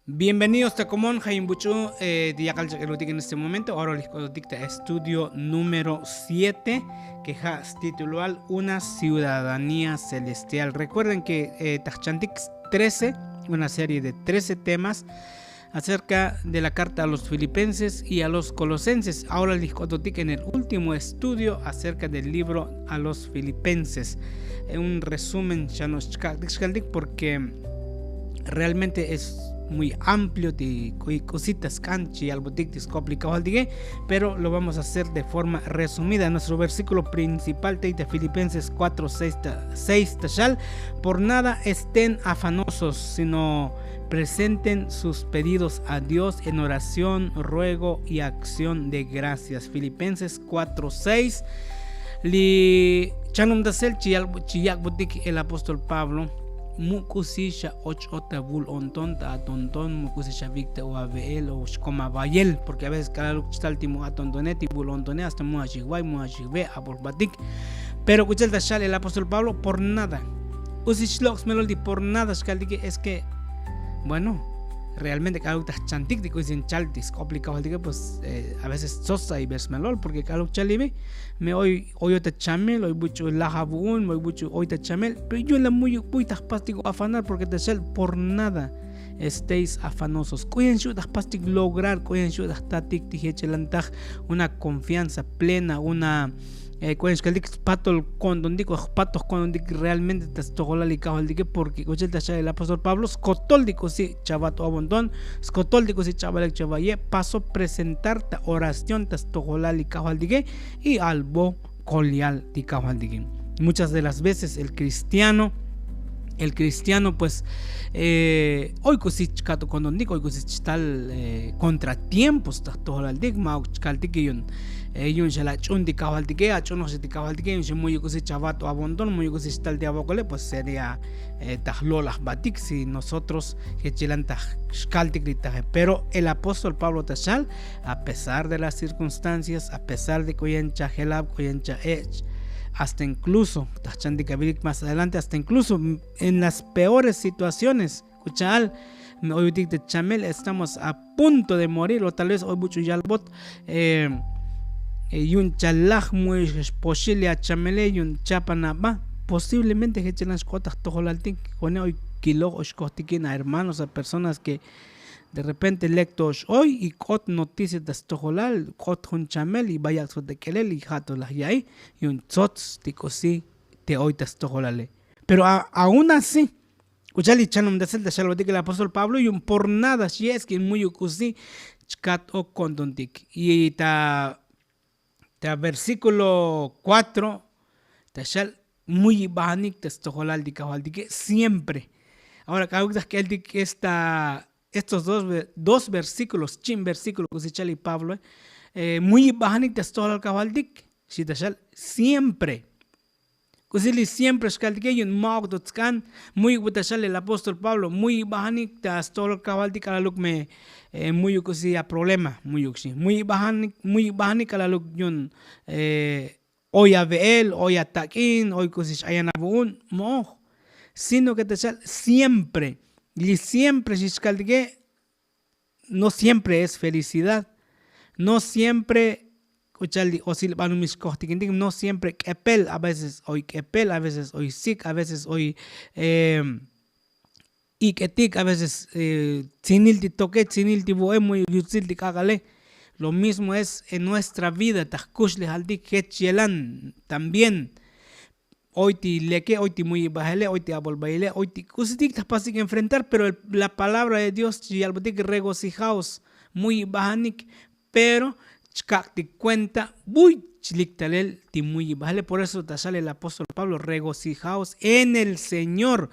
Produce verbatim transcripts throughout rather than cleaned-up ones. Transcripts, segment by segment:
Bienvenidos ta komon, ja' yin buch'u ti yakal chak'elutik en este momento. Ahora li jk'ototik ta estudio número siete, ke ja' stituloal una ciudadanía celestial. Recuerden ke ta jchantik trece, una serie de trece temas acerca de la carta a los filipenses y a los colosenses. Ahora li jk'ototik en el último estudio acerca del libro a los filipenses. Un resumen xa no'ox chka'tik xkaltik porque realmente es muy amplio ti k'uy k'usi ta sk'an chi yalbotik ti sk'op li kajvaltike, pero lo vamos a hacer de forma resumida. Nuestro versículo principal tey ta Filipenses cuatro seis ta xal: por nada estén afanosos, sino presenten sus pedidos a Dios en oración, ruego y acción de gracias. Filipenses cuatro seis. Li chanum tasel chi yak'botik el apóstol Pablo, mu k'usi xa och'ot ta vul onton ta atonton, mu k'usi xa vik ta u ave'el o xkom avayel, porque a veces k'alaluk chtal ti mu atontone, ti vul ontone, hasta mu axijvay, mu axijve' abol jbatik. Pero k'uchel ta xal el apóstol Pablo, por nada. K'usi xlok' smelol ti por nada xkaltike. Es que, bueno, realmente k'alaluk ta jchantik ti k'usi chal ti sk'op li kajvaltike, pues a veces tsots ay ver smelol, porque k'alaluk chalive, me oy oyot ta chamel, oy buch'u laj avu'un, oy buch'u oy ta chamel, pero yu'un la mu'yuk puy ta jpastik u afanar, porque ta xal por nada estéis afanosos. K'u yan xu' ta jpastik lograr, k'u yan xu' ta jtatik ti jech elantaj una confianza plena, una k'u yan xkaltik spatol ko'ntontik o jpatoj ko'ntontik realmente ta stojolal li kajvaltike, porque k'uchel ta xal el apóstol Pablo skotol ti k'usi chavat u avonton, skotol ti k'usi ch'abalik chava'ye, paso presentar ta oración ta stojolal li kajvaltike y albo kolial ti kajvaltike. Muchas de las veces el cristiano el cristiano pues oy k'usi chkat'o ko'ntontik, oy k'usi chtal contratiempos ta jtojolaltik, ma'uk chkaltik yu'un yu'un xa la ach'un ti kajvaltike, ach'unoj xa ti kajvaltike, yu'un xa mu'yuk k'usi chavat u avonton, mu'yuk k'usi chtal ti avokole, pues sería ta jlo'laj jbatik si nosotros jech chilan ta xkaltik li taje. Pero el apóstol Pablo ta xal, a pesar de las circunstancias, a pesar de k'u yan chajelab, k'u yan cha'ech', hasta incluso ta jchantik avilik más adelante, hasta incluso en las peores situaciones, k'u cha'al me oyutik ta chamel, estamos a punto de morir, o tal vez oy buch'u yalbot yu'un chalaj, mu'yuk xpoxil li achamele, yu'un chapan aba. Posiblemente jech chilan xk'ot ta jtojolaltik, kone oy kiloj o xkojtikin a hermanos, a personas que de repente lek to x-oy y k'ot noticia ta stojolal, k'ot jun chamel y ba yak' sba ta k'elel y ja' to laj ya'i, yu'un tsots ti k'usi te oy ta stojolale. Pero aun así, k'u cha'al li chanum tasel ta xalbotik el apóstol Pablo, yu'un por nada xye'es ke mu'yuk k'usi chkat'o ko'ntontik. Y ta ta versículo cuatro ta xal, muyibajanik ta stojolal ti kajvaltike siempre. Ahora k'alaluk ta jk'eltik esta estos dos versículos, chin versículo k'usi chal li Pabloe, muyibajanik ta stojolal kajvaltik, xi ta xal siempre. K'usi li siempre xkaltike, yu'un ma'uk to tsk'an. Mu'yuk bu ta xal el apóstol Pablo, muyibajanik ta stojolal kajvaltik, k'alaluk me mu'yuk k'usi a problema, mu'yuk xi. Muyibajanik k'alaluk yu'un oy ave'el, oy atak'in, oy k'usi x-ayan avu'un, mo'oj. Sino ke ta xal siempre, li siempre xi xkaltike, no siempre es felicidad. No siempre k'u cha'al li osil banumil xkojtikintik, no siempre k'epel, a veces oy k'epel, a veces oy sik', a veces oy ik'etik, a veces tzinil ti toke, tzinil ti vo'e, muy yutsil ti k'ak'ale. Lo mismo es en nuestra vida, ta jkuxlejaltik jech yelan también. Oy ti leke, oy ti muyibajele, oy ti abolbayele, oy ti k'usitik ta jpasik enfrentar, pero la palabra de Dios chi yalbotik regocijaos, muyibajanik, pero chkak'tik kuenta buy chlik talel ti muyibajele. Por eso ta xal el apóstol Pablo, regocijaos en el Señor,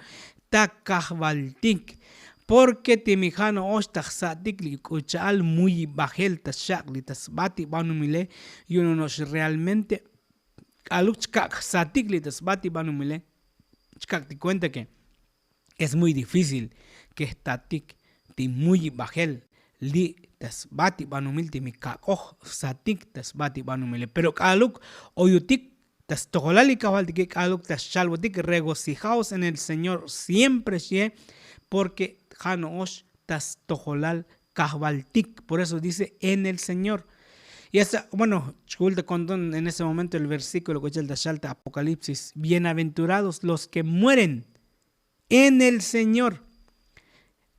ta kajvaltik. Porke timi ja' no'ox ta jsa'tik li k'u cha'al muyibajel ta xak' li ta sba ti banumile, yu'un no'ox realmente k'alaluk chkak' jsatik li ta sba ti banumile, chkak' ti kuenta ke es muy difícil ke jtatik ti muyibajel li' ta sba ti banumil ti mi kak'oj jsatik ta sba ti banumile. Pero k'alaluk oyutik ta stojolal li kajvaltike, k'alaluk ta xchalbotik, regocijaos en el Señor siempre xie, porke ja' no'ox ta stojolal kajvaltik. Por eso dice en el señor. Y hasta bueno, ch'ul ta konton en ese momento el versíkulo k'uchal ta xal ta apocalipsis, bienaventurados los que mueren en el señor.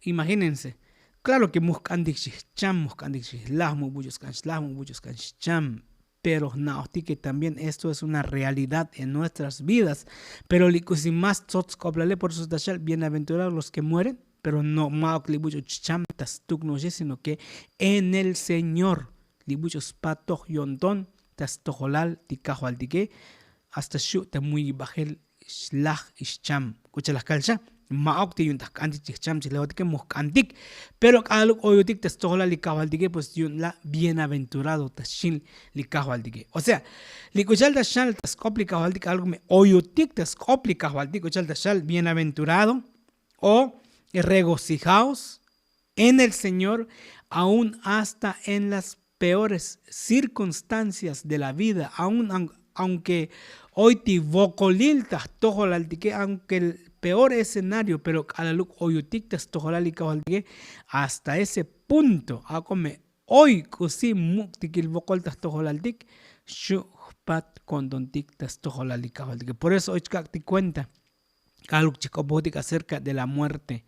Imagínense. Klaro ke mujk'antik xijcham mujk'antik xijlaj mujbuch'us k'an xlaj mujbuch'us k'an xcham. Pero jna'ojtik ke también esto es una realidad en nuestras vidas. Pero li k'usi más tsots k'oplale por eso ta xal bienaventurados los ke mueren. Pero no ma'ok li buch'u chcham ta stuk no'oxe sino ke en el señor li buch'u spatoj yo'nton ta stojolal ti kajvaltike. Hasta xu' ta muyibajel xlaj ixcham k'ucha' laj kal xa. Ma'ok ti yu'un ta jk'antik chijcham chijlajotike mujk'antik. Pero k'alaluk oyutik ta stojolal li kajvaltike pues yu'un la' bienaventurado ta xil li kajvaltike. O sea, li k'ucha'al ta xal ta sk'op li kajvaltik k'alaluk me oyutik ta sk'op li kajvaltik k'ucha'al ta xal bienaventurado o regocijaos en el señor, aun hasta en las peores circunstancias de la vida aun aunke oy ti vokolil ta jtojolaltike aunke el peor escenario pero k'alaluk oyutik ta stojolal li kajvaltike. Hasta ese punto ak'o me oy k'usi muk'tikil vokol ta jtojolaltik xu' jpat ko'ntontik ta stojolal li kajvaltike. Por eso oy chkak' ti kuenta k'alaluk chijk'opojotik acerka de la muerte.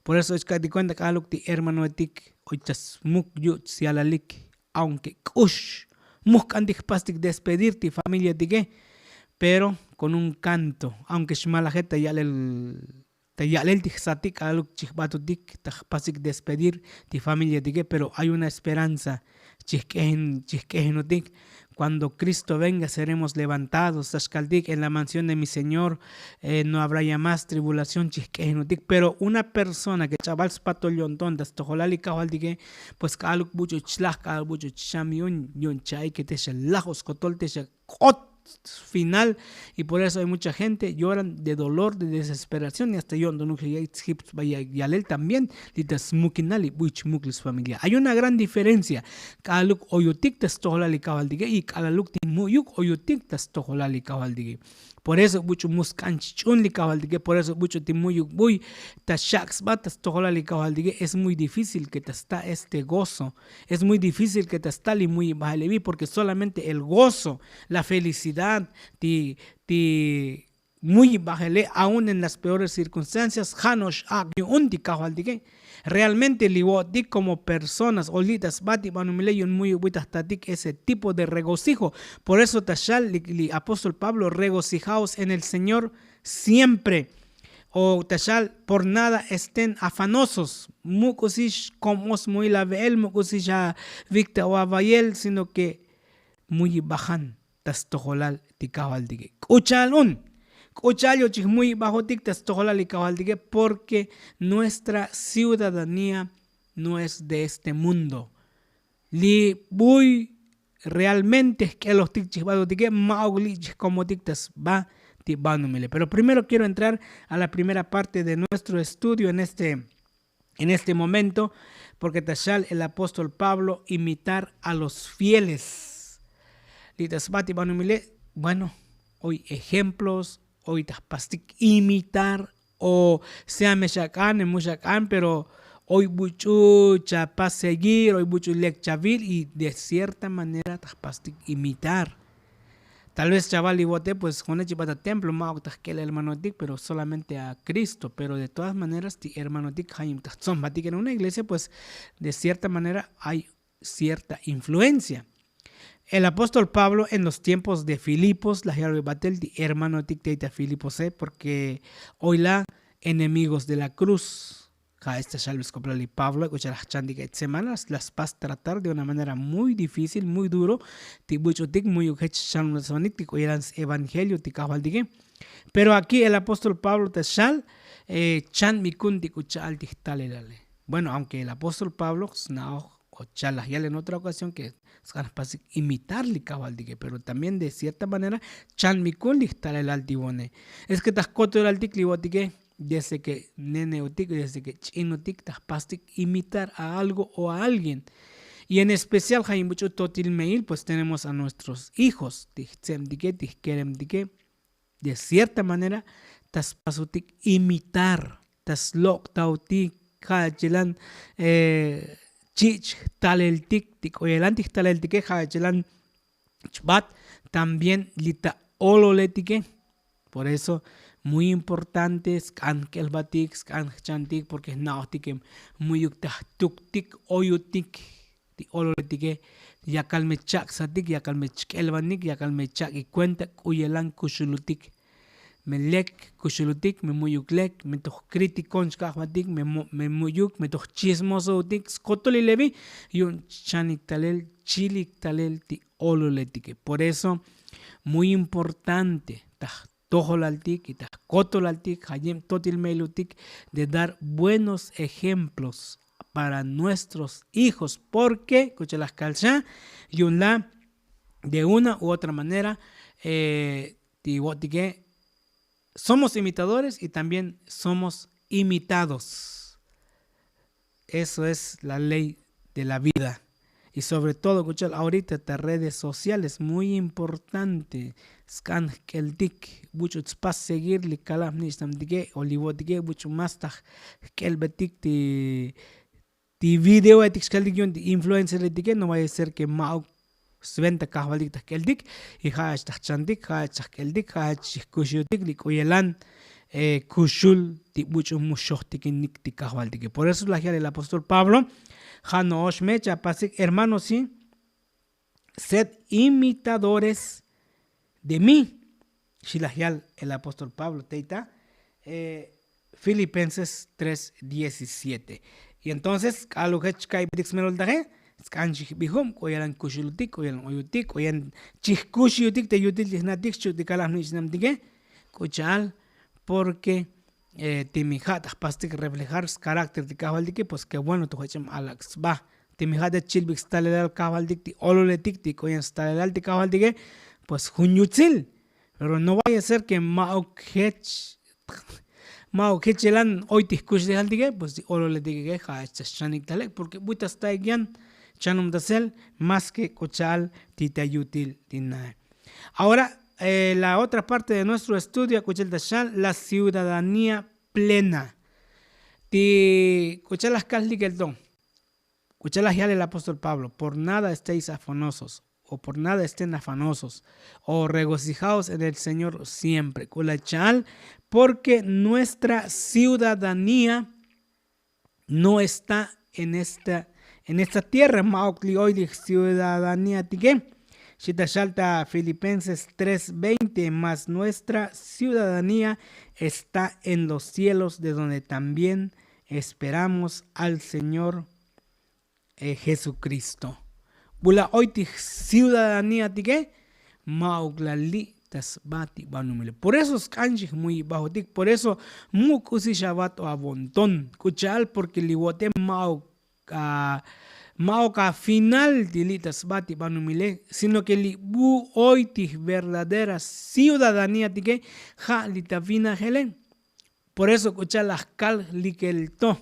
Por eso oy chkak' ti kuenta k'alaluk ti hermanoetik oy ta smuk yu' syalalik aunke k'ux mujk'an ti jpastik despedir ti familiatike. Pero kon un kanto aunke xmalajet ta ya'lel ta ya'lel ti jsatik k'alaluk chijb'atutik ta jpasik despedir ti familiatike pero ay una esperanza. Chijk'ejinutik. Kuando kristo venga seremos levantados ta xkaltik en la mansión de mi señor no habrá ya más tribulación chijk'ejinutik pero una persona ke ch'ab'al spatol yo'nton ta stojolal li kajvaltike. Pues k'alaluk buch'u chlaj k'alaluk buch'u chcham yu'un yu'un cha'ik ke te xa laj o skotol te xa k'ot final. Y por eso ay mucha gente yoran de dolor de desesperación y hasta yo'ntonuk xa ya'ik tsjip sba yalel también. Li ta smukinal li buy chmuk li sfamilia ay una gran diferencia. K'alaluk oyutik ta stojolal li kajvaltike y k'alaluk ti mu'yuk oyutik ta stojolal li kajvaltike. Por eso buch'u musk'an chch'un li kajvaltike por eso buch'u ti mu'yuk buy ta xak' sba ta stojolal li kajvaltike es muy difícil ke ta sta este gozo. Es muy difícil ke ta sta li muyibajelevi porke solamente el gozo, la felicidad ti ti muyibajele aun en las peores circunstancias ja' no'ox ak' yu'un ti kajvaltike. Realmente li vo'tik komo personas o li' ta sba ti banumile yu'un muyubuy ta jtatik ese tipo de regocijo. Por eso ta xal li apóstol pablo regocijaos en el señor siempre. O ta xal por nada estén afanosos mu k'usi xkom'o smu'il ave'el mu k'usi xa vik ta o avayel sino ke muyibajan ta stojolal ti kajvaltike. K'u cha'al un k'u cha'al yochij muyibajotik ta stojolal li kajvaltike porke nuestra ciudadanía no es de este mundo. Li buy realmente jk'elojtik chijb'atotike ma'ok li' chijkomotik ta sba ti banumile pero primero kiero entrar a la primera parte de nuestro estudio en este en este momento. Porke ta xal el apóstol pablo imitar a los fieles li ta sba ti banumile. Bueno, oy ejemplos oy ta jpastik imitar o sea me xak'an me mu xak'an pero oy buch'u chapas seguir oy buch'u lek chavil y de cierta manera ta jpastik imitar. Tal vez chaval li vote pues june' chib'at ta templo ma'ok ta jk'el hermanotik pero solamente a kristo pero de todas maneras ti hermanotik jayib ta jtzomb'atik en una iglesia pues de cierta manera ay cierta influencia. El apóstol pablo en los tiempos de filipos laj yalbe batel ti hermanotik tey ta filipose porke oy la enemigos de la kruz. Ja' esta xalbe sk'oplal li pablo k'u cha' laj jchantik ech semana la spas tratar de una manera muy difícil muy duro ti buch'utik muy uk jech xchanb'al svanik ti k'u yelan sevangelio ti kajvaltike. Pero aki el apóstol pablo ta xal chanb'ikun ti k'u cha'al ti jtalelale. Bueno aunke el apóstol pablo sna'oj o chalaj yal en otra okasión ke sk'an jpasik imitar li kajvaltike pero también de cierta manera chanb'ikun li jtalelal ti vone. Es ke ta jkotolaltik li vo'tike desde ke nene'utik desde ke ch'inutik ta jpastik imitar a algo o a alguien. Y en especial ja' yin buch'u totil me'il pues tenemos a nuestros hijos ti jtze'btike ti jkeremtike de cierta manera ta spasutik imitar ta slok'tautik Ja' chilan chich' jtaleltik ti k'oyelan ti jtaleltike ja' chilan chbat también li ta ololetike. Por eso muy importante sk'an jk'elbatik sk'an jchantik porke jna'ojtike mu'yuk ta jtuktik oyutik ti ololetike. Yakal me chak'satik yakal me chk'elbanik yakal me chak' ikuenta k'uyelan kuxulutik. Me lek kuxulutik me mu'yuk lek me toj kritikon xkajbatik me mu'yuk me toj chismosotik skotolilevi yu'un chanik talel chilik talel ti ololetike. Por eso muy importante taj tojolaltik y taj kotolaltik jayeb totil me'ilutik de dar buenos ejemplos para nuestros hijos porke kuchalaj kalxa yu'un la de una u otra manera ti wo'tike somos imitadores y también somos imitados. Eso es la ley de la vida. Y sobre todo kuchal ahorita ta redes sociales muy importante sk'an jk'eltik buch'u tspas seguir li kalab jnich'nabtike o li wo'tike buch'u más taj jk'elbetik ti ti videoetik xkaltik yu'un ti influenceretike no vaya ser ke ma'uk sventa kajvaltik ta jk'eltik y ja'ach ta jchantik ja'ach ta jk'eltik ja'ach chijkuxutik li k'uyelan kuxul ti buch'u muxojtikinik ti kajvaltike. Por eso laj yal el apóstol pablo ja' no'ox me chapasik hermano si sed imitadores de mí. Xilaj yal el apóstol pablo tey ta filipenses tres diecisiete. Y entonces k'alujech ka'ybetik smeloltaje sk'an chijbijub k'oyelan kuxulutik k'oyelan oyutik k'oyelan chijkuxiyutik te yutil ti jnatik xchuk ti kalaj jnich'nabtike. K'ucha'al porke ti mi ja' ta jpastik reflejar skarákter ti kajvaltike pues ke bueno toj ech'em alak' sba ti mi ja' ta chilbik stalelal kajvaltik ti ololetik ti k'oyelan stalelal ti kajvaltike. Pues jun yutsil pero no vaya ser ke ma'uk jech ma'uk jech yelan oy ti jkuxlejaltike pues ti ololetikike ja'ach ta xchanik talek porke buy ta staik yan chanum ta sel más ke k'ucha'al ti ta yutil ti nae. Ahora la otra parte de nuestro estudio ak'uchel ta xal la ciudadanía plena. Ti k'ucha'al laj kal likel to k'ucha'al laj yal el apóstol pablo por nada estéis afanosos o por nada estén afanosos o regocijaos en el señor siempre k'ulacha'al porke nuestra ciudadanía no está en esta en esta tierra ma'uk li oy li ciudadanía tike. Xita xal ta filipenses tres veinte mas nuestra ciudadanía está en los cielos de donde también esperamos al señor jesukristo. Bula oy ti ciudadanía tike ma'uk la li' ta sba ti banumile por eso sk'an chijmuyibajotik por eso mu' k'usi xavat o avonton k'ucha'al porke li wo'te ma'uk ma'uk afinal ti li' ta sba ti banumile sino ke li bu oy ti jverdadera ciudadanía tike ja' li ta vinajele. Por eso k'ucha'al laj kal likel to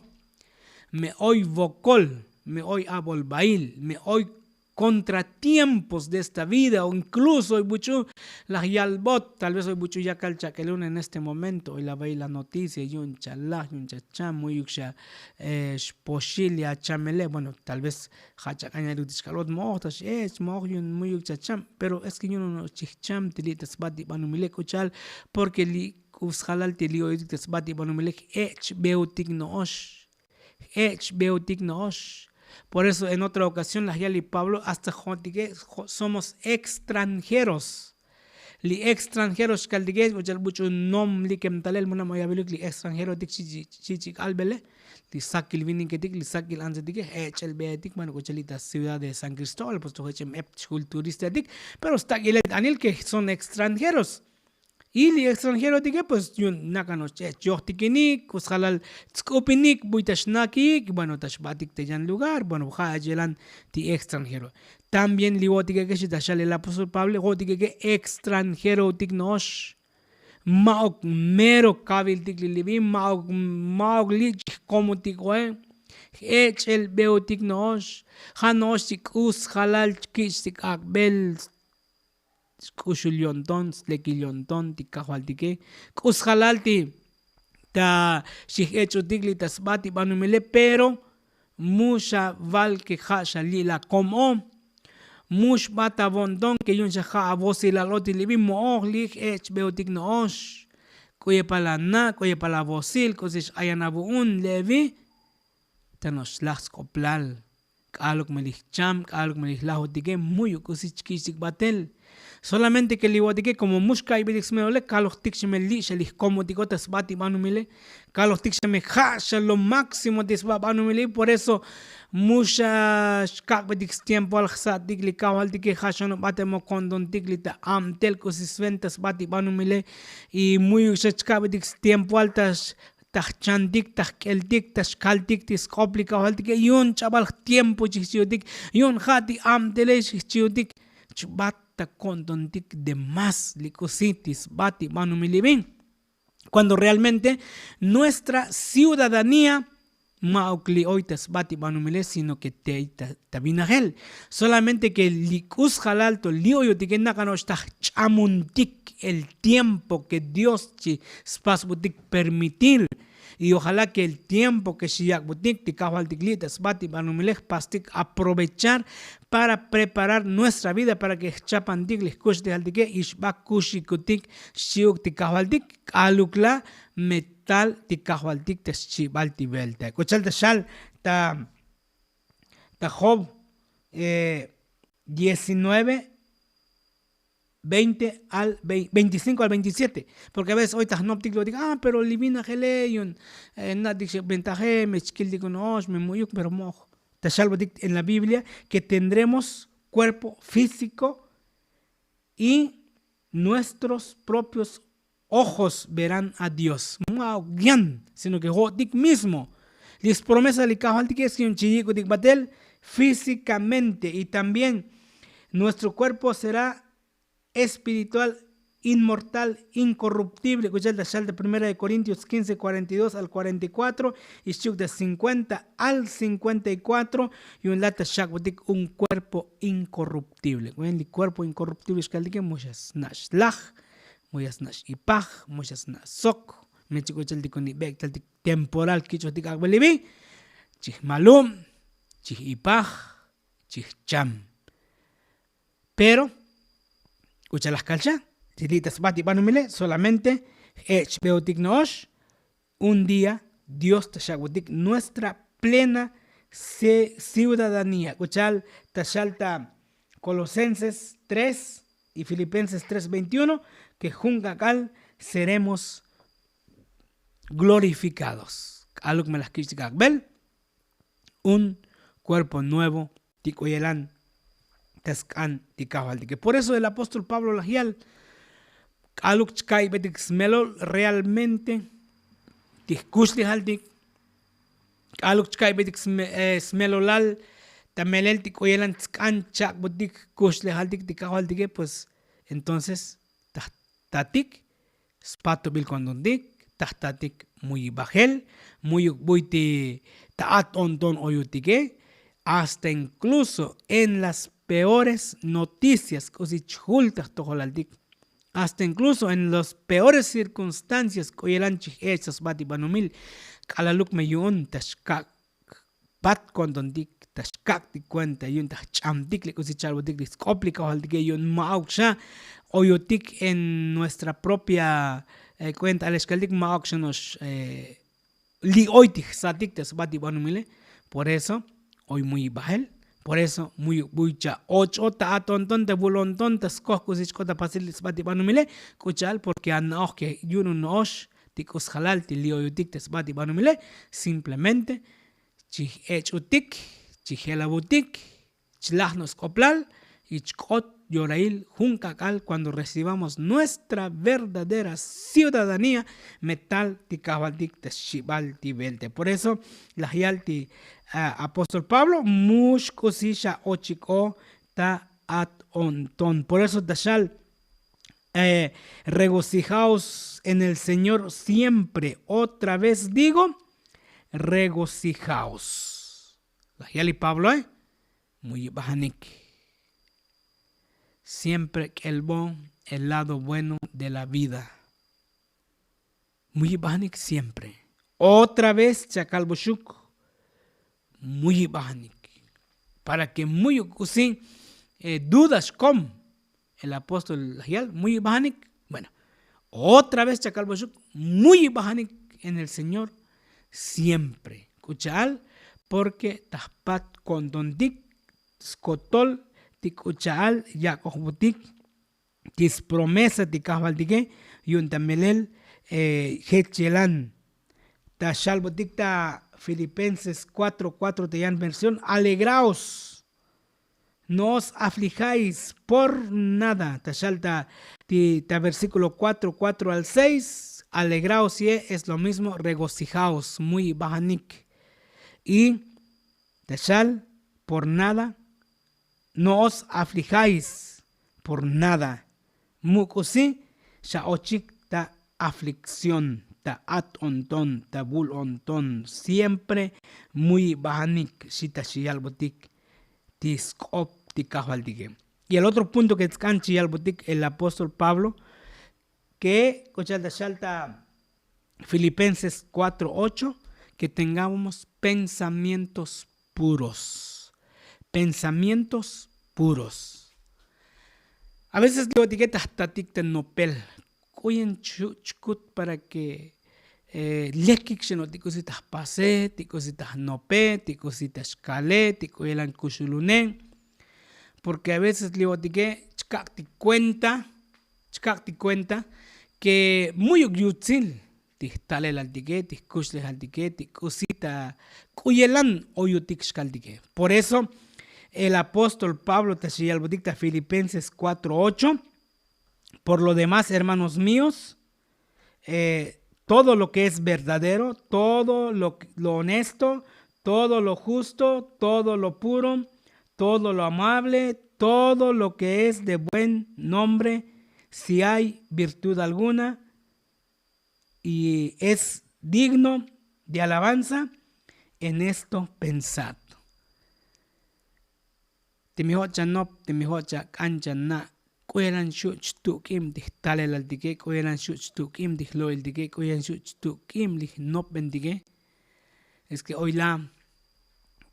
me oy vokol me oy abolbail me oy kontratiempos de esta vida o inkluso oy buch'u laj yalbot tal vez oy buch'u yakal chak'elun en este momento oy lavail la noticia yu'un chalaj yu'un chacham mu'yuk xa xpoxil ya chamele bueno tal vez ja' chak'an yaluk ti chkalbot mo'oj ta x'ech mo'oj yu'un mu'yuk chacham pero es ke yu'un no'ox chijcham ti li' ta sba ti banumile k'ucha'al porke li' k'u sjalal ti li' oyotik ta sba ti banumile j'ech'beotik no'ox. J'ech'beotik no'ox. Por eso en otra okasión laj yal li pablo hasta jo'tike somos extranjeros. Li extranjeros xkaltike k'ucha'al buch'u nom likem talel munam oy avilik li extranjerotik chi' ch'ik albele li sakil viniketik li sakil antsetike j'ech'elbeetik bueno k'ucha'al li' ta ciudad de san cristóbal pues toj ech'em ep chjul turistaetik pero stak'ile t'anil ke son extranjeros. Y li extranjerotike pues yu'un nakan no'ox ch'ech' yojtikinik k'u sjalal tsk'upinik buy ta xnakiik bueno ta xbatik ta yan lugar bueno ja' ech' yelan ti extranjero. También li wo'tikeke xita xal el apóstol pablo jo'tikeke extranjerotik no'ox. Ma'uk mero kaviltik li libi ma'uk ma'uk li' chijkomutik oe. J'ech'elbeotik no'ox ja' no'ox ti k'u sjalal chkich' ti k'ak'bel xk'uxul yo'nton slekil yo'nton ti kajvaltike k'u sjalal ti ta xijech'utik li' ta sba ti banumile, pero mu xa val ke ja' xa li' la kom'o. Mu xbat avo'nton ke yu'un xa ja' avosilal otik li' vi, mo'oj li' j'ech'beotik no'ox. K'u yepal ana', k'u yepal avosil, k'usi x'ayan avu'un le'evi. Ta no'ox laj sk'oplal. K'aluk me li jcham, k'aluk me li jlajutike, mu'yuk k'usi chkich'tik batel. Solamente ke li vo'otike komo mu xka'iybetik smelole, kalojtik xa me li' xa li jkomotiko ta sba ti banumile. Kalojtik xa me ja' xa lo máximo ti sba banumile. Por eso mu xa xkak'betik stiempoal jsa'tik li kajvaltike, ja' xa no'ox batel mo ko'ntontik li' ta abtel k'usi sven ta sba ti banumile. Y mu'yuk xa chkak'betik stiempoal ta ta jchantik, ta jk'eltik, ta xkaltik ti sk'op li kajvaltike. Yu'un ch'abal jtiempo chijchiutik, yu'un ja' ti abtele chijchiutik. Chbat ta ko'ntontik de más li k'usi ti sba ti banumil li' vi. Cuando realmente nuestra ciudadanía ma'uk li' oy ta sba ti banumile, sino ke te ta vinajel. Solamente ke li k'u sjalal to li' oyotike nak'an no'ox ta jch'amuntik el tiempo ke dios chi spasbutik permitir. Y ojalá ke el tiempo ke xi yak'butik ti kajvaltik li' ta sba ti banumile jpastik aprovechar para preparar nuestra vida para ke jchapantik li jkuxlejaltike y xba kuxikutik xchi'uk ti kajvaltik. K'aluk la metal ti kajvaltik ta xchibal ti velta k'u cha'al ta xal ta ta job diecinueve veinte al veinticinco al veintisiete. Porque a veces oy ta jnoptik lo'otik a pero li vinajele yu'un na'tik xa ventaje me chkiltik uno'ox me mu'yuk pero mo'oj. Ta xalbotik en la biblia ke tendremos cuerpo físico y nuestros propios ojos verán a dios. Ma'uk yan sino ke jo'otik mismo li spromesa li kajvaltike es ke yu'un chi yik'utik batel físikamente y también nuestro cuerpo será espiritual inmortal inkorruptible k'u cha'al ta xal ta primera de korintios quince cuarenta y dos al cuarenta y cuatro y xchi'uk ta cincuenta al cincuenta y cuatro. Yu'un la ta xak'butik un cuerpo inkorruptible k'u li cuerpo inkorruptible xkaltike mu xa sna' xlaj, mu xa sna' x'ipaj, mu xa sna' sok. Me chik k'u cha'al ti kuni bek' tal ti temporal kich'ojtik ak'bel li' vi. Chijmalub, chij'ipaj, chijcham. Pero k'u cha'al laj kalcha ti li' ta sba ti banumile solamente j'ech'beotik no'ox. Un día dios ta xak'butik nuestra plena ciudadanía k'u cha'al ta xal ta kolosenses tres y filipenses tres veintiuno ke jun k'ak'al seremos glorifikados. K'aluk me laj kich'tik ak'bel un cuerpo nuevo ti k'u yelan ta sk'an ti kajvaltike. Por eso el apóstol pablo laj yal k'aluk chka'iybetik smelol realmente ti jkuxlejaltik. K'aluk chka'iybetik smelolal ta melel ti k'u yelan sk'an chak'butik jkuxlejaltik ti kajvaltike pues entonces ta jtatik spatubil ko'ntontik ta jtatik muyibajel muyuk buy ti ta at o'nton oyotike. Hasta inkluso en las peores noticias k'usi chjul ta jtojolaltik hasta inkluso en las peores cirkunstancias k'u yelan chijech' ta sba ti banumil. K'alaluk me yu'un ta xkak' pat ko'ntontik ta xkak' ti kuenta yu'un ta jch'amtik li k'usi chalbotik li sk'op li kajvaltike yu'un ma'uk xa oyotik en nuestra propia kuenta alexkaltik ma'uk xa no'ox li' oy ti jsa'tik ta sba ti banumile. Por eso oy muy ibajel. Por eso muy buy cha och'o ta atonton ta vulonton ta skoj k'usi chk'ot ta pasil sba ti banumile. K'u cha'al porke ana'oj ke yu'un uno'ox ti k'u sjalal ti li' oyotik ta sba ti banumile. Simplemente chij ech'utik chij jelabutik chlaj no' sk'oplal y chk'ot yorail jun k'ak'al cuando recibamos nuestra verdadera ciudadanía. Metal ti kajvaltik ta xibal ti velte por eso laj yal ti apóstol pablo mux k'usi xa ochik'o ta at o'nton por eso ta xal regocijaos en el señor siempre otra vez digo regocijaos. Laj yal li pabloe. Mu yibajanik siempre k'elbo el lado bueno de la vida. Muyibajanik siempre. Otra vez chakalboxuk, muyibajanik. Para ke muyuk k'usi duda xkom, el apóstol laj yal muyibajanik. Bueno, otra vez chakalboxuk, muyibajanik en el señor siempre. K'ucha'al? Porke tajpat ko'ntontik skotol ti k'ucha'al yak'ojbotik ti spromesa ti kajvaltike yu'un ta melel jech yelan. Ta xalbotik ta filipenses kuatro kuatro ta yan versión, alegraos, no os aflijáis por nada. Ta xal ta ti ta versíkulo kuatro kuatro al seis, alegraos ye es lo mismo regocijaos, muyibajanik. Y ta xal por nada, no os aflijáis por nada. Mu k'usi xa ochik ta aflikción, ta at onton, ta bul onton, siempre muyibajanik xi ta xi yalbotik ti sk'op ti kajvaltike. Y el otro punto ke tsk'an chi yalbotik el apóstol pablo, ke k'ucha'al ta xal ta filipenses kuatro ocho, ke tengamos pensamientos puros. Pensamientos puros. A veces li'otike ta jtatik ta nopel, k'u yen chukut para ke lekik xeno'tik k'usi ta jpase, ti k'usi ta jnope, ti k'usi ta xkale, ti k'u yelan kuxulune. Porke a veces li'otike chkak' ti kuenta, chkak' ti kuenta ke muyuk yutsil ti jtalelaltike, ti jkuxlejaltike, ti k'usi ta k'u yelan oyutik xkaltike. Por eso el apóstol pablo ta xi yalbotik ta filipenses kuatro ocho, por lo demás hermanos míos, todo lo que es verdadero, todo lo honesto, todo lo justo, todo lo puro, todo lo amable, todo lo que es de buen nombre, si hay virtud alguna y es digno de alabanza, en esto pensad. Timi jo' chanop, timi jo' chak'an chana', k'u yelan xu' chtuk'ib ti jtalelaltike, k'u yelan xu' chtuk'ib ti jlo'iltike, k'u yelan xu' chtuk'ib li jnopbentike. Es ke oy la'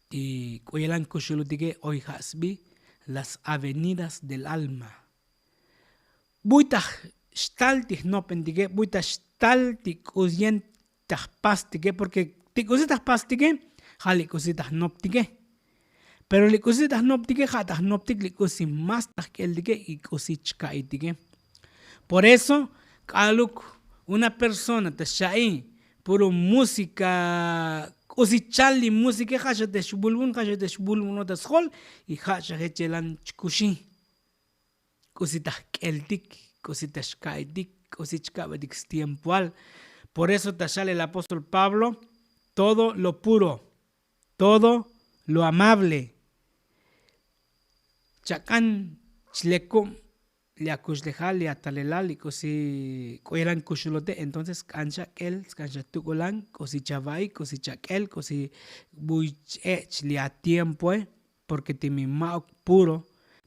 ti k'u yelan kuxulutike oy ja' sbi las avenidas del alma. Buy ta xtal ti jnopentike, buy ta xtal ti k'us yen ta jpastike, porke ti k'usi ta jpastike ja' li k'usi ta jnoptike. Pero li k'usi ta jnoptike ja' ta jnoptik li k'usi más ta jk'eltike y k'usi chka'itike. Por eso k'aluk una persona ta xa'i puro músika, k'usi chal li músike, ja' xa te xbulbun ja' xa te xbulbunot ta sjol, y ja' xa jech yelan chkuxi. K'usi ta jk'eltik, k'usi ta xka'itik, k'usi chka'betik stiempoal. Por eso ta xal el apóstol pablo, todo lo puro, todo lo amable, chak'an chlekub li akuxlejal, li atalelal, li k'usi k'u yelan kuxulote, entonces k'an xa k'el, k'an xa tuk'ulan, k'usi chava'i, k'usi chak'el, k'usi buy ch-ech' li atiempoe. Porke timi ma'uk puro,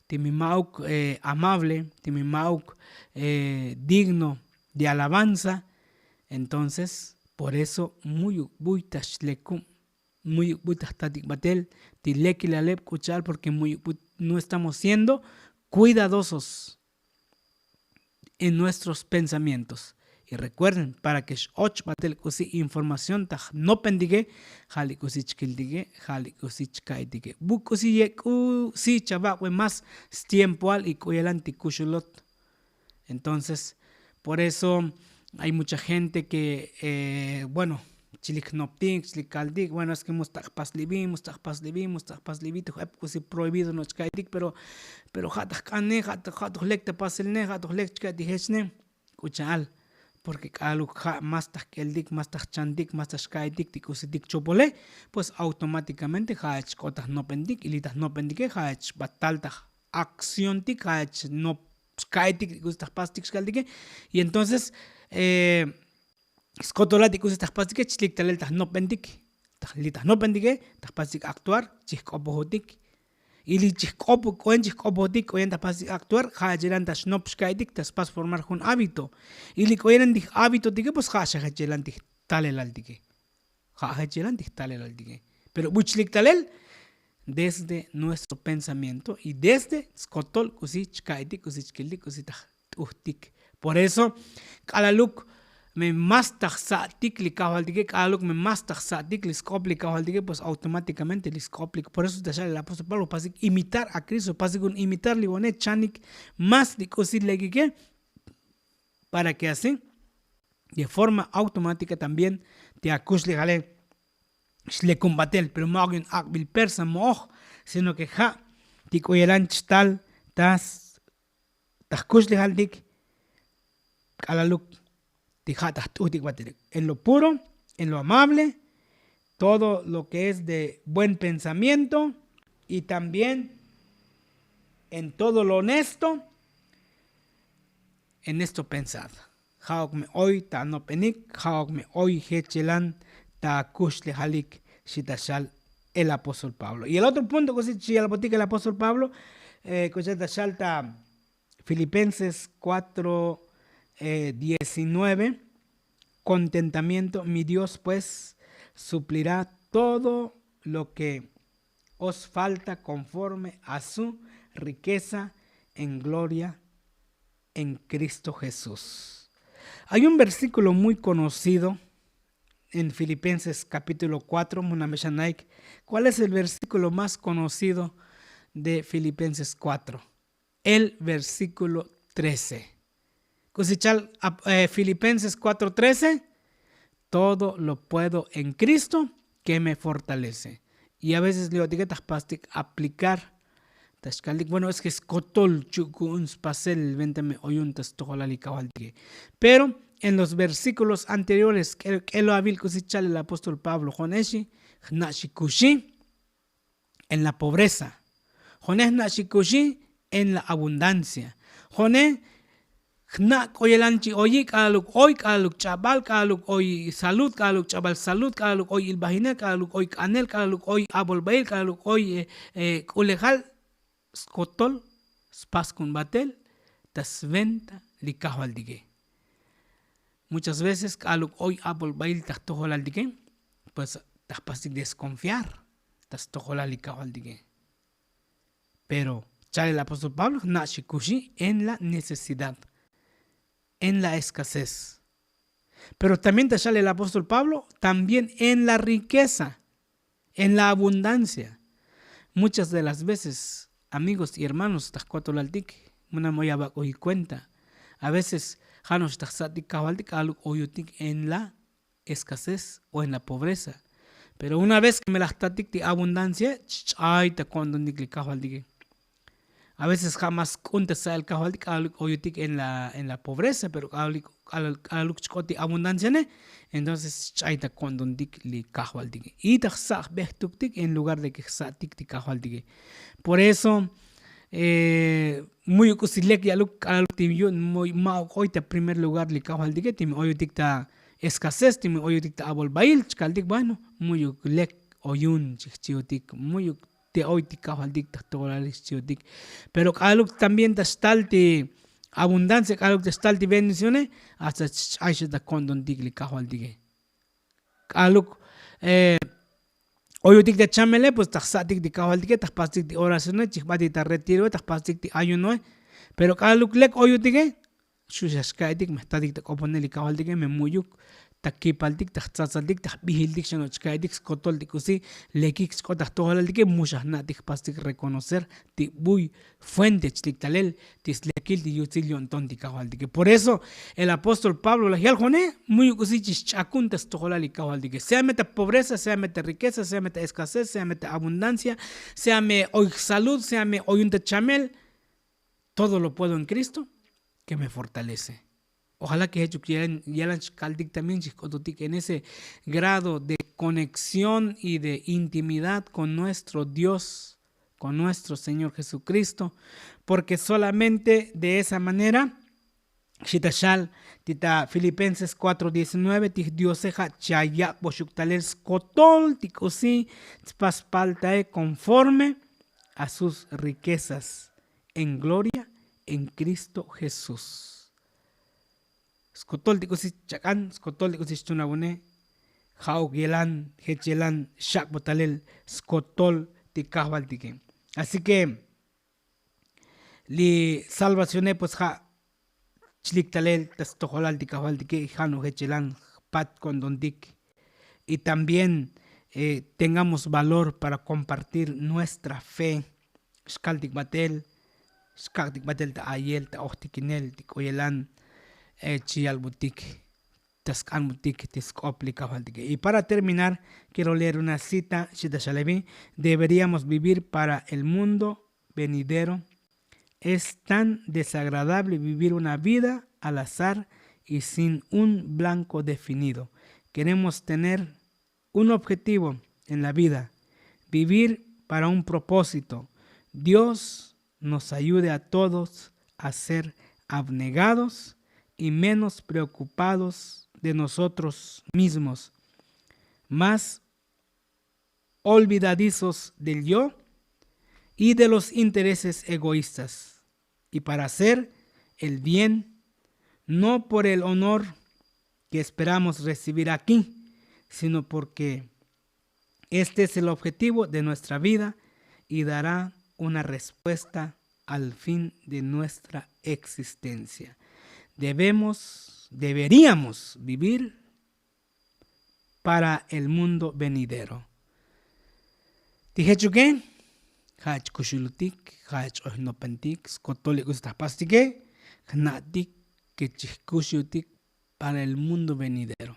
timi ma'uk amable, timi ma'uk digno de alabanza, entonces por eso muyuk buy ta xlekub, muyuk buy ta jtatik batel ti lekilaleb k'u cha'al, porke muyuk buy no estamos siendo cuidadosos en nuestros pensamientos. Y recuerden, para ke x'och batel k'usi información ta jnopentike, ja' li k'usi chkiltike, ja' li k'usi chka'itike, bu k'usi ye k'usi chavak'be más stiempoal y k'u yelan ti kuxulot. Entonces por eso hay mucha gente ke bueno, chlik jnoptik, chlik kaltik, bueno es ke mus ta jpas li bi, mus ta jpas li bi, mus ta jpas li bi, tu jep k'usi prohibido no' chka'iytik, pero ja' ta jk'ane, ja' tu jlek ta paselne, ja' tu jlek chka'iytik jechne. K'u cha'al, porke k'aluk ja' más ta jk'eltik, más ta jchantik, más ta xka'iytik ti k'usitik chopole, pues automátikamente ja' ech k'ot ta jnopentik, y li ta jnopentike ja' ech batal ta j'akciontik, ja' ech nop chka'iytik ti k'usi ta jpastik xkaltike. Y entonces skotolal ti k'usi ta jpastike chlik talel ta jnopentik. Li ta jnopentike ta jpastik actuar, chijk'opojotik. Y li chijk'op k'oen chijk'opotik k'oen ta pastik aktuar ja' chelan ta xnop xka'itik ta spas formar jun hábito. Y li k'oyelan tij hábitotike pues ja' xa jechelan tij talelaltike. Ja' jechelan tij talelaltike. Pero buchlik talel desde nuestro pensamiento y desde skotol k'usi chka'itik k'usi chkiltik k'usi taj t'ujtik. Por eso k'alaluk me mas taj sa'tik li kajvaltike k'alaluk me mas taj sa'tik li sk'op li kajvaltike pues automátikamente li sk'oplik. Por eso ta xal el apóstol pablo pasik imitar a kristo pasik un imitar li one chanik mas li k'usi lekike para ke así de forma automátika también ti akuxlejale xlekun batel pero ma'ok yun ak'bil persa mo'oj sino ke ja' ti k'oyelan chtal ta jkuxlejaltik k'alaluk ti ja' ta jt'ujtik bateluk en lo puro, en lo amable, todo lo ke es de buen pensamiento y también en todo lo honesto. En esto pensad ja'ok me oy ta anopenik ja'ok me oy jechelan ta kuxlejalik. Xi ta xal el apóstol pablo y el otro punto k'usi chi yalbotik el apóstol pablo k'usi ta xal ta filipenses cuatro diecinueve. Contentamiento mi dios pues suplirá todo lo que os falta conforme a su riqueza en gloria en cristo jesús. Hay un versículo muy conocido en filipenses capítulo cuatro munamexanaik. ¿Cuál es el versículo más conocido de filipenses cuatro? El versículo trece. K'usi chal filipenses cuatro trece. Todo lo puedo en cristo ke me fortalece. Y a veces li otike ta jpastik aplicar ta xkaltik bueno es ke skotol chu'ku'un spasel venta me oyun ta stojolal li kajvaltike. Pero en los versíkulos anteriores k'elo avil k'usi chal el apóstol pablo jo'ne xi jna' xi kuxi en la pobreza. Jo'ne jna' xi kuxi en la abundancia. Jo'ne jna' k'oyelan chi oyi k'alaluk oy k'alaluk ch'abal k'alaluk oy salud k'alaluk ch'abal salud k'alaluk oy ilbajinel k'alaluk oy k'anel k'alaluk oy abolbail k'alaluk oy k'ulejal skotol spaskunbatel ta sventa li kajvaltike. Muchas veces k'alaluk oy abolbail ta jtojolaltike pues ta jpastik deskonfiar ta stojolal li kajvaltike. Pero chal el apóstol pablo jna' xi kuxi en la necesidad, en la escasez. Pero también ta xal el apóstol pablo también en la riqueza, en la abundancia. Muchas de las veces amigos y hermanos ta jkotolaltik muna moy abak'oy kuenta. A veces ja' no'ox ta jsa'tik kajvaltik k'alaluk oyutik en la escasez o en la pobreza. Pero una vez ke me laj tatik ti abundancia ch'ay ta ko'ntontik li kajvaltike. A veces ja' mas k'un ta sa'el kajvaltik k'alaluk oyutik en la pobreza pero k'alaluk chk'ot ti abundanciane. Entonces ch'ay ta ko'ntontik li kajvaltike y ta jsa' jbejtuktik en lugar de ke jsa'tik ti kajvaltike. Por eso mu'yuk k'usi lek ya'luk k'alaluk ti yu'un ma'uk oy ta primer lugar li kajvaltike ti me oyutik ta escasez ti me oyutik ta abolbail chkaltik bueno mu'yuk lek oyun chi jchiutik mu'yuk te oy ti kajvaltik ta jtojolal xchiutik. Pero k'alaluk también ta xtal ti abundancia k'alaluk ta xtal ti bendicione hasta ch'ay xa ta ko'ntontik li kajvaltike. K'alaluk oyutik ta chamele pues ta jsa'tik ti kajvaltike ta jpastik ti oracione chi jbatik ta retiroe ta jpastik ti ayunoe. Pero k'alaluk lek oyutike xu' xa xka'itik me jtatik ta k'oponel li kajvaltike me mu'yuk ta kipaltik ta jtsatzaltik ta jbijiltik xa no' chka'itik skotol ti k'usi lekik chk'ot ta jtojolaltike mu xa jna'tik jpastik reconocer ti buy fuente chlik talel ti slekil ti yutsil yo'nton ti kajvaltike. Por eso el apóstol pablo laj yal jo'ne mu'yuk k'usi chi xch'akun ta stojolal li kajvaltike sea me ta pobreza sea me ta riqueza sea me ta escasez sea me ta abundancia sea me oy jsalud sea me oyun ta chamel. Todo lo puedo en cristo ke me fortalece. Ojalá ke jech uk yalan chkaltik también chi jk'ototik en ese grado de conexión y de intimidad kon nuestro dios, kon nuestro señor jesukristo. Porke solamente de esa manera xi ta xal ti ta filipenses cuatro diecinueve ti jdiose ja' cha yak'boxuk talel skotol ti k'usi tspas paltae konforme a sus riquezas en gloria en Cristo Jesús. Skotol ti k'usi chak'an, skotol ti k'usi xtun avune, ja'uk yelan, jech yelan xak'bo talel skotol ti kajvaltike. Así que li salvacione pues ja' chlik talel ta stojolal ti kajvaltike, ja' no' jech yelan jpat ko'ntontik. Y también tengamos valor para compartir nuestra fe. Xkaltik batel, xkak'tik batel ta ayel, ta ojtikinel ti k'u yelan chi yalbutik, ta sk'anbutik ti sk'op li kajvaltike. Y para terminar, quiero leer una cita. Xita xalevi: deberíamos vivir para el mundo venidero. Es tan desagradable vivir una vida al azar y sin un blanco definido. Queremos tener un objetivo en la vida, vivir para un propósito. Dios nos ayude a todos a ser abnegados y menos preocupados de nosotros mismos, más olvidadizos del yo y de los intereses egoístas, y para hacer el bien, no por el honor que esperamos recibir aquí, sino porque este es el objetivo de nuestra vida y dará una respuesta al fin de nuestra existencia. Debemos, deberíamos vivir para el mundo venidero. Ti jechuke, ja' chkuxulutik, ja' ch'ojnopentik skotol li k'usi ta jpastike, jna'tik ke chijkuxutik para el mundo venidero.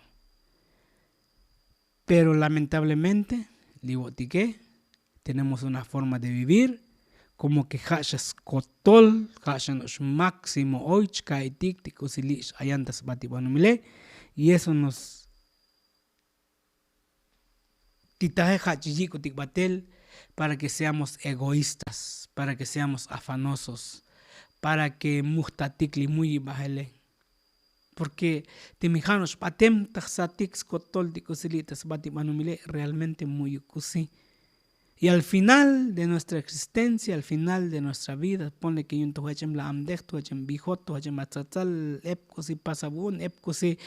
Pero lamentablemente li vo'tike tenemos una forma de vivir como ke ja' xa skotol, ja' xa no'ox máximo oy chka'itik ti k'usi li' x'ayan ta sba ti banumile. Y eso nos ti taje ja' chi yik'utik batel para ke seamos egoístas, para ke seamos afanosos, para ke mujtatik li muyibajele. Porke teme ja' no'ox batem ta jsatik skotol ti k'usi li' ta sba ti banumile, realmente mu'yuk k'usi. Y al final de nuestra existencia, al final de nuestra vida, ponle ke yu'un to jech'em la'amdej, to jech'em bijot, to jech'em atsatsal, ep k'usi pasa vu'un, ep k'usi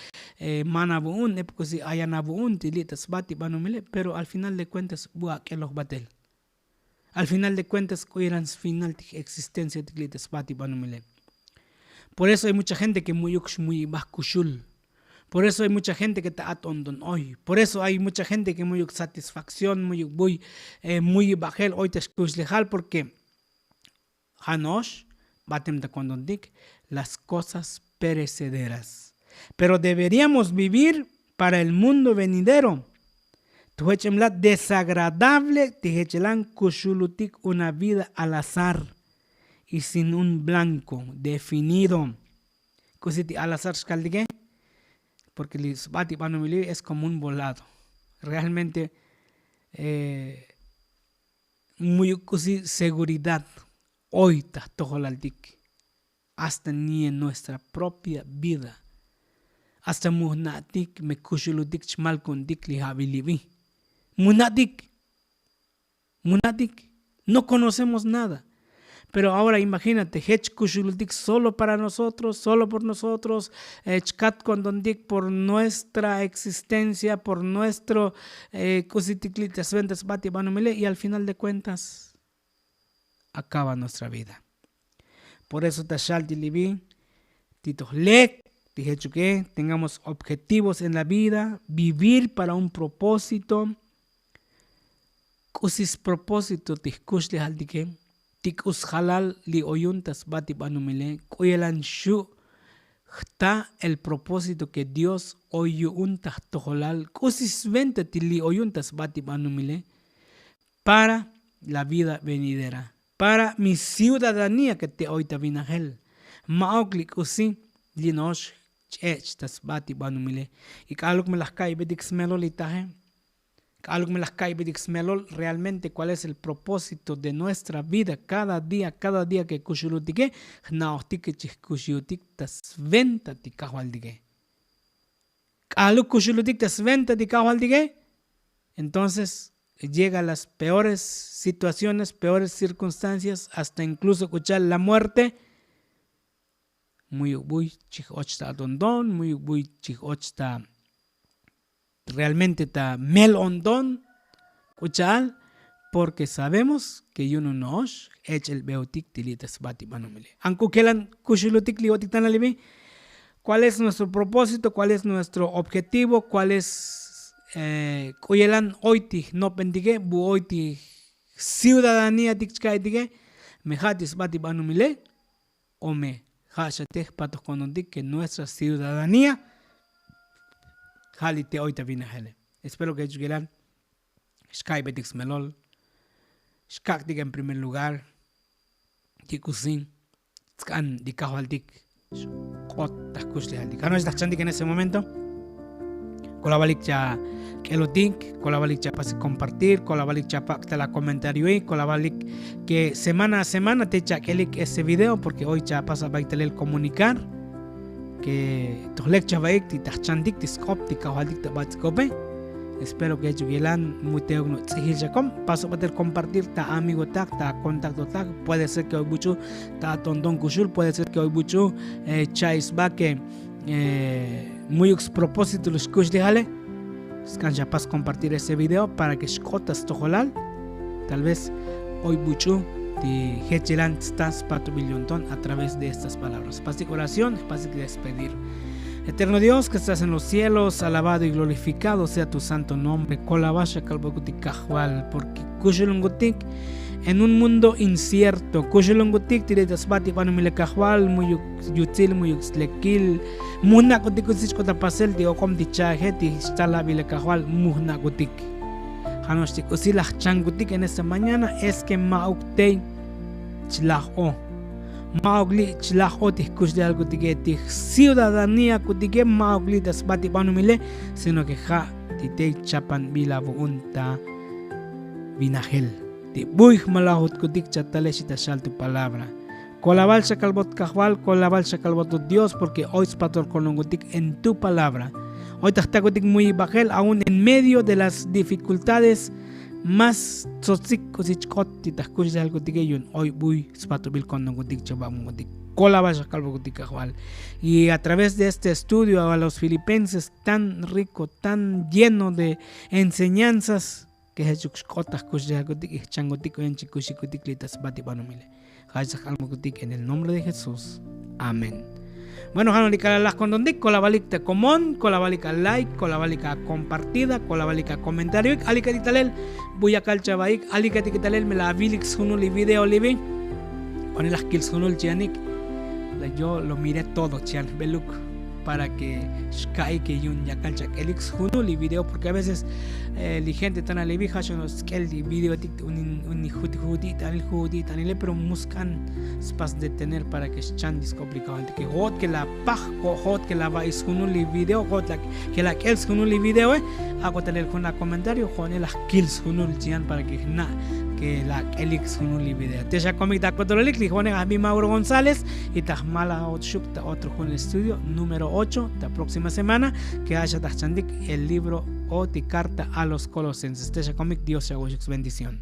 mana vu'un, ep k'usi ayana vu'un ti li' ta sba ti banumile. Pero al final de cuentas bu ak'eloj batel. Al final de cuentas k'u yelan sfinal ti jexistencia ti li' ta sba ti banumile. Por eso hay mucha gente ke mu'yuk xmu'yibaj kuxul. Por eso hay mucha gente ke ta ato'onton oy. Por eso hay mucha gente ke mu'yuk satisfacción, mu'yuk buy, mu'yibajel oy ta xkuxlejal, porke ja' no'ox batem ta ko'ntontik las cosas perecederas. Pero deberíamos vivir para el mundo venidero. Tu jech'emlat desagradable ti jechelan kuxulutik una vida al azar y sin un blanco definido. K'usi ti al azar xkaltike, porke li sba ti banumili es como un volado. Realmente mu'yuk k'usi seguridad oy ta jtojolaltik. Hasta ni en nuestra propia vida, hasta mujna'tik me kuxulutik chmalku'untik li jabil ibi. Mujna'tik, mujna'tik. No conocemos nada. Pero ahora imagínate, jech kuxulutik solo para nosotros, solo por nosotros, chkat ko'ntontik por nuestra existencia, por nuestro k'usitik li' ta sventa sba ti banumile, y al final de cuentas acaba nuestra vida. Por eso ta xal ti libi ti toj lek ti jechuke, tengamos objetivos en la vida, vivir para un propósito. K'usi spropósito ti jkuxlejaltike, ti k'u sjalal li oyun ta sba ti banumile, k'u yelan xu' jta el propósito ke dios oy yu'un ta jtojolal, k'usi sventa ti li oyun ta sba ti banumile para la vida venidera, para mi ciudadanía ke te oy ta vinajel. Ma'uk li k'usi li no'ox ch'ech' ta sba ti banumile. Y k'aluk me laj ka'ibetik smelol li taje. K'aluk me laj ka'ibetik smelol realmente kuál es el propósito de nuestra vida? Kada día kada día ke kuxulutike jna'ojtik ke chijkuxutik ta sventa ti kajvaltike. K'aluk kuxulutik ta sventa ti kajvaltike, entonces llega a las peores situaciones, peores circunstancias, hasta incluso k'u cha'al la muerte. Muyuk buy chij och ta atonton, muyuk buy chij och ta realmente ta mel onton. K'u cha'al, porque sabemos ke yu'un uno'ox ech'el beotik ti li' ta sba ti banumile. An k'u kelan kuxulutik li' otik tanalibi. Kuál es nuestro propósito? Kuál es nuestro objetivo? Kuál es k'u yelan oy ti jnopentike, bu oy ti ciudadaniatik chka'etike? Me ja' ti sba ti banumile, o me ja' xa te jpatoj ko'ntontik ke nuestra ciudadania ja' li' te oy ta vinajele. Espero ke jech ukelan xka'ybetik smelol, xkak'tik en primer lugar. Ti k'usin tsk'an li kajvaltik xk'ot ta jkuxlejaltik. Ano'ex ta jchantik en ese momento, kolavalik cha k'elotik, kolavalik cha pasik compartir, kolavalik cha pak' ta la comentarioik, kolavalik ke semana a semana te cha k'elik ese video, porque oy cha pas abaik talel comunicar ke toj lek cha vaik ti ta jchantik ti sk'op ti kajvaltik ta bats'ikope. Espero ke jech ukelan mu teok no' ts'ijil chakom, paso batel compartir ta amigotak, ta contactotak. Puede ser ke oy buch'u ta atonton kuxul, puede ser ke oy buch'u cha' isba ke muyuk spropósito li xkuxlejale. Skan xa pas compartir ese video para ke xk'ot ta stojolal. Tal vez oy buch'u ti jech yelan sta spatubil yonton a través de estas palabras. Pasik oración, pasik despedir. Eterno Dios que estás en los cielos, alabado y glorificado sea tu santo nombre. Kolava xa kalbokutik kajval, porque kuxulonkutik en un mundo incierto. Kuxulonkutik ti li' ta sba ti banumile kajval, muyuk yutsil, muyuk slekil. Mu jna'kutik k'usi xk'ot ta pasel ti ok'om ti cha'aje ti xtal avilel kajval, mu jna'kutik. Ja' no'ox ti k'usi la jchankutik en esta mañana es ke ma'uk tey chlaj o, ma'uk li' chlaj o ti jkuxlejalkutike, ti jciudadaniakutike ma'uk li' ta sba ti banumile, sino ke ja' ti tey chapanbil avu'un ta vinajel. Ti buy jmalajutkutik chatalex y ta xal tu palabra. Kolaval xa kalbot kajval, kolaval xa kalbot dios, porque oy spatol konokutik en tu palabra. Oy ta jtakutik muyibajel aun en medio de las dificultades más tsotsik k'usi chk'ot ti ta jkuxlejalkutike yu'un oy buy spatubil konokutik chavamukutik. Kolaval xa kalbokutik kajval. Y a través de este estudio a los filipenses tan rico, tan lleno de enseñanzas, ke jechuk xk'ot ta jkuxlejalkutik y jchankutik oyan chikuxikutik li' ta sba ti banumile. Jach ta jk'almokutik en el nombre de jesús. Amén. Bueno, ja' no'ox li' k'alal laj kontontik, kolavalik ta komon, kolavalik a like, kolavalik a compartida, kolavalik a comentarioik. Alikatik talel bu yakal chavaik, alikatik talel me la avilik sjunul li video livi. Jvanel la jkil sjunul chianik. Yo lo miré todo chian jbeluk para ke xka'ik ke yu'un yakal chak'elik sjunul li video, porque a veces li gente tana livi ja' xon sk'el li videotik, un juti'tanil juti'tanile, pero mu sk'an spas detener para ke xchan li sk'op li kajvaltike. Jo'ot ke la paj, jo'ot ke la va'i sjunul li video, jo'ot ke la k'el sjunul li videoe. Ak'o talel jun acomentario, jo'onel la jkil sjunul chian para ke jna' ke la k'elik sjunul li video. Te xa komik ta kotololik, li jo'onej ajbi mauro gonzález, y ta jmalaj ot xuk ta otro jun el estudio número ocho ta próxima semana, ke ja' xa ta jchantik el libro o ti carta a los colosenses. Te xa komik, dios xa voxuk sbendición.